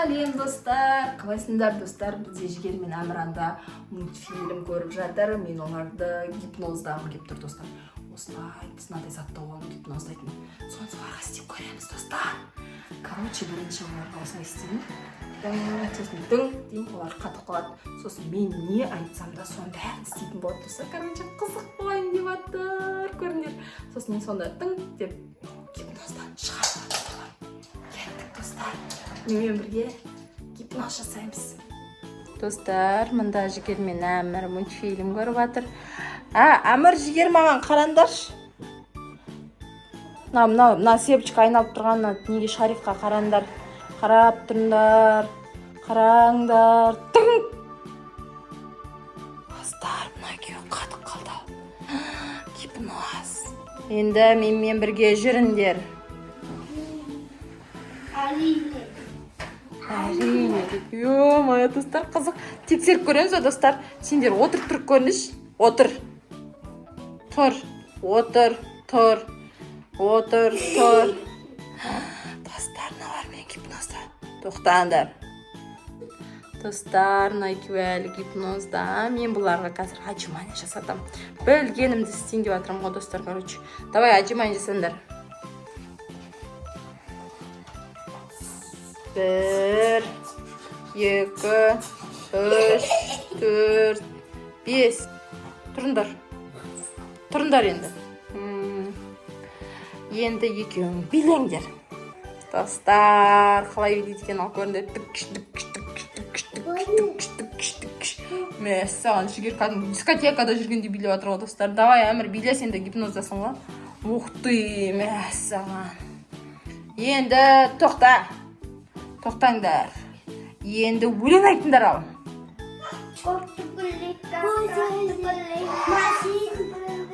Сәлем, достар! Қалайсыңдар, достар? Бізде Жігер мен Әміранда мультфильм көріп жатыр. Мен оларды гипноздағым келіп тұр, достар. Осылай мынандай зат тауып алып, гипноздайтын. Соны соларға істеп көреміз, достар. Короче, бірінші оларға осылай істеймін. Дың, сосын дың деймін, олар қатып қалады. Сосын мен не айтсам да, соның бәрін істейтін болады, достар. Короче, қызық болайын деп жатыр, көріңдер. Сосын мен сонда дың деп гипноздан шығарып аламын. Кеттік, достар, менімен бірге гипноз жасаймыз. Достар, мында Жігер мен Әмір мультфильм көріп жатыр. А, Әмір, Жігер, маған қараңдаршы. Мына, мынау, мына семечка айналып тұрған мына неге, шарикқа қараңдар. Қарап тұрыңдар, қараңдар. Тың! Достар, мына екеуі қатып қалды ау. Гипноз. Енді менімен бірге жүріңдер. Әрине. Әрине. Ё-моё, достар, қызық. Тексеріп көреміз ба, достар? Сендер отырып тұрып көріңдерші. Отыр. Тұр. Отыр. Тұр. Отыр. Тұр. Достар, мыналар мен гипнозда. Тоқтаңдар. Достар, мына екеуі әлі гипнозда. Мен бұларға қазір отжимание жасатамын. Білгенімді істейін деп жатырмын ғой, достар, короче. Давай, отжимание жасаңдар. Бір, екі, үш, төрт, бес. Тұрыңдар. Тұрыңдар енді. Енді екеуің билеңдер. Достар, қалай билейді екен, ал көріңдер. Түкш, түкш, түкш, түкш, түкш, түкш, түкш, түкш. Мәссаған, Жігер кәдімгі дискотекада жүргендей билеп жатыр ғой, достар. Давай, Әмір, биле, сен де гипноздасың ғой. Ух ты, мәссаған. Енді тоқта. Тоқтаңдар. Енді өлең айтыңдар ал.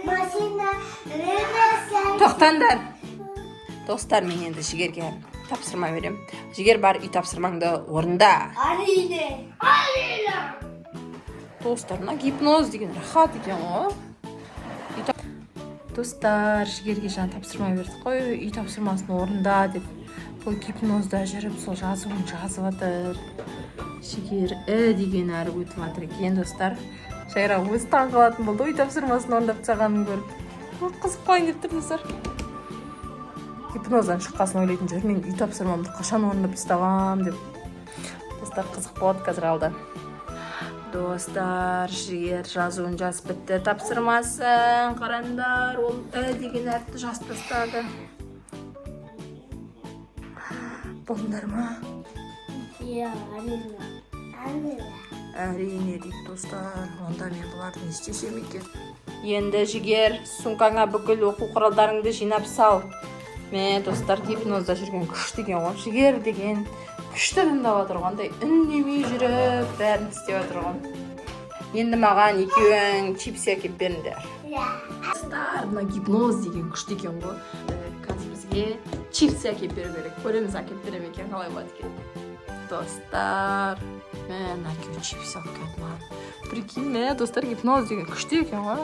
Машина. Тоқтаңдар. Достар, мен енді Жігерге тапсырма беремін. Жігер, бар, үй тапсырмаңды орында. Әрине. Әрине. Достар, мына гипноз деген рахат екен ғой. Достар, Жігерге жаңа тапсырма бердік қой, үй тапсырмасын орында деп. Бұл гипнозда жүріп, сол жазуын жазып жатыр. Жігер і деген әріп өтіп жатыр екен, достар. Жайрақ өзі таң қалатын болды үй тапсырмасын орындап тастағанын көріп. Ой, қызық қояйын деп тұр, достар. Гипноздан шыққасын ойлайтын шығар, мен үй тапсырмамды қашан орындап тастағам деп. Достар, қызық болады қазір алда. Достар, Жігер жазуын жазып бітті, тапсырмасын. Қараңдар, ол і деген әріпті жазып тастады. Болдыңдар ма? Иә, әрине. Әрине. Әрине дейді, достар. Онда мен бұларды не істесем екен? Енді, Жігер, сумкаңа бүкіл оқу құралдарыңды жинап сал. Мә, достар, гипнозда жүрген күшті екен ғой. Жігер деген күшті тыңдап жатыр ғой, андай үндемей жүріп бәрін істеп жатыр ғой. Енді маған екеуің чипсы әкеліп беріңдер. Иә. Достар, мына гипноз деген күшті екен ғой. Қазір бізге чипсы әкеліп беру керек. Көреміз, әкеліп бере ме екен, қалай болады екен. Достар, мә, мына екеуі чипсы алып келді маған. Прикинь, мә, достар, гипноз деген күшті екен ғой.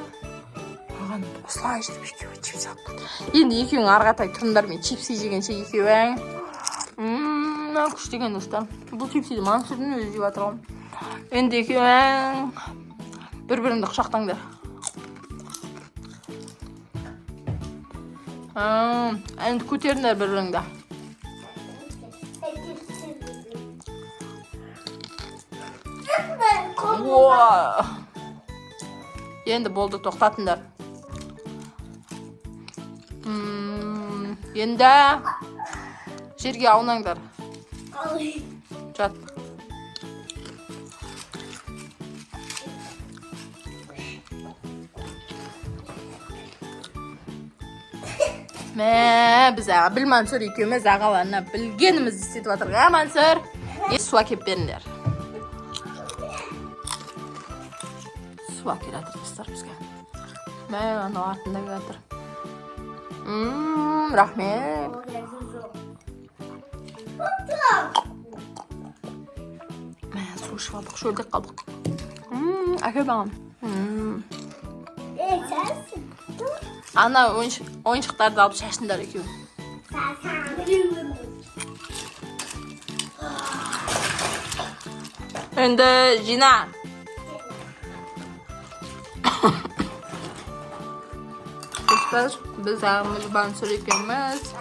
Маған осылай жүріп екеуі чипсы алып келді. Енді екеуің ары қаратай тұрыңдар, мен чипсы жегенше екеуің. Мына күшті екен, достар. Бұл чипсиді Мансұрдың өзі жеп жатыр ғой. Енді екеуің бір біріңді құшақтаңдар. Енді көтеріңдер бір біріңді. Уа! Енді болды, тоқтатыңдар. Енді жерге аунаңдар. Жат. Мә, біз Әбіл, Мансұр екеуміз ағаларына білгенімізді істетіп жатырмық, ә, Мансұр? Е, су әкеліп беріңдер. Су әкеліп жатыр, достар, бізге. Мә, анау артында келе жатыр. Рахмет. Мә, су ішіп алдық, шөлдеп қалдық. Әкел маған. Ана ойыншықтарды алып шашыңдар екеуің. Енді жина. Достар, біз Әмірбансұр екеуміз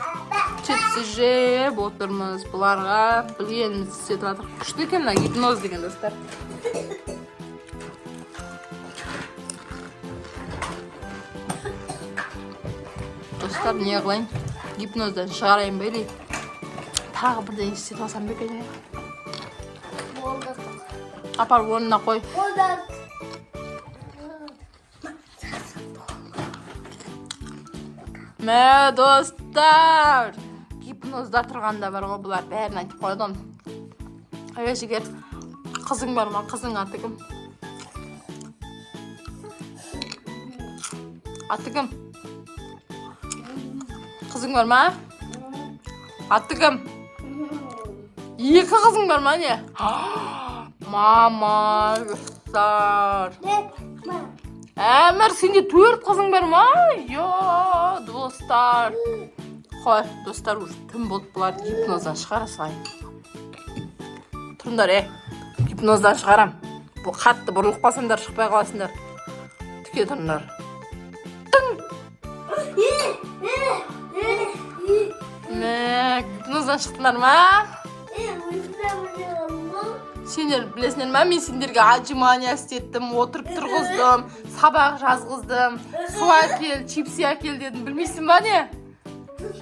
чипсы жеп отырмыз. Бұларға білгенімізді істетіп жатыр. Күшті екен мына гипноз деген, достар. Достар, не қылайын? Гипноздан шығарайын ба или тағы бірдеңе істетіп алсам ба екен, иә? Болды. Апарып орнына қой. Болды. Мә, достар, гипнозда тұрғанда бар ғой, бұлар бәрін айтып қояды ғой. Ей, Жігер, қызың бар ма? Қызың аты кім? Аты кім? Қызың бар ма? Аты кім? Екі қызың бар ма, не? Мама, достар. Әмір, сенде төрт қызың бар ма? Йо, достар. Қой, достар, уже түн болды, бұларды гипноздан шығара салайын. Тұрыңдар, е. Гипноздан шығарам. Бұл қатты бұрылып қалсаңдар, шықпай қаласыңдар. Тіке тұрыңдар. Тың! Мә, гипноздан шықтыңдар ма? Сендер білесіңдер ма, мен сендерге отжимания істеттім, отырып тұрғыздым, сабақ жазғыздым, су әкел, чипсы әкел дедім, білмейсің ба, не?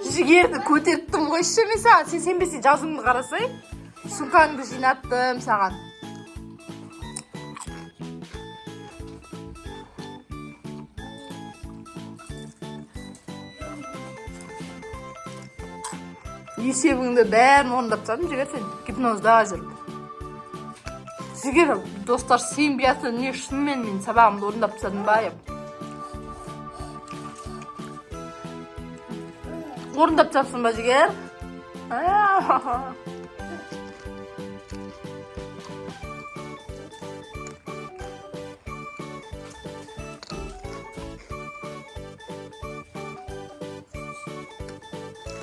Жігерді көтерттім ғой ше мен саған. Сен сенбесең, жазуыңды қарасай. Сумкаңды жинаттым саған. Есебіңді бәрін орындап тастадым, Жігер, сен гипнозда жүріп. Жігер, достар сенбей жатыр, не, шынымен мен сабағымды орындап тастадым ба деп. Орындап тастапсың ба, Жігер? А.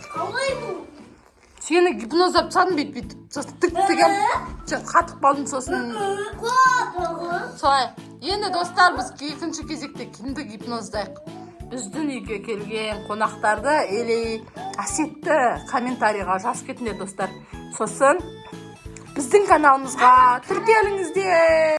Қалай бұл? Сені гипноздап тастадым бүйтіп бүйтіп, сосын тік тігіп, сен қатып қалдың сосын. Қотығы. Солай. Енді, достар, біз екінші кезекте кімді гипноздайық? Біздің үйге келген қонақтарды или Әсетті комментарийға жазып кетіңдер, достар. Сосын біздің каналымызға тіркеліңіздер.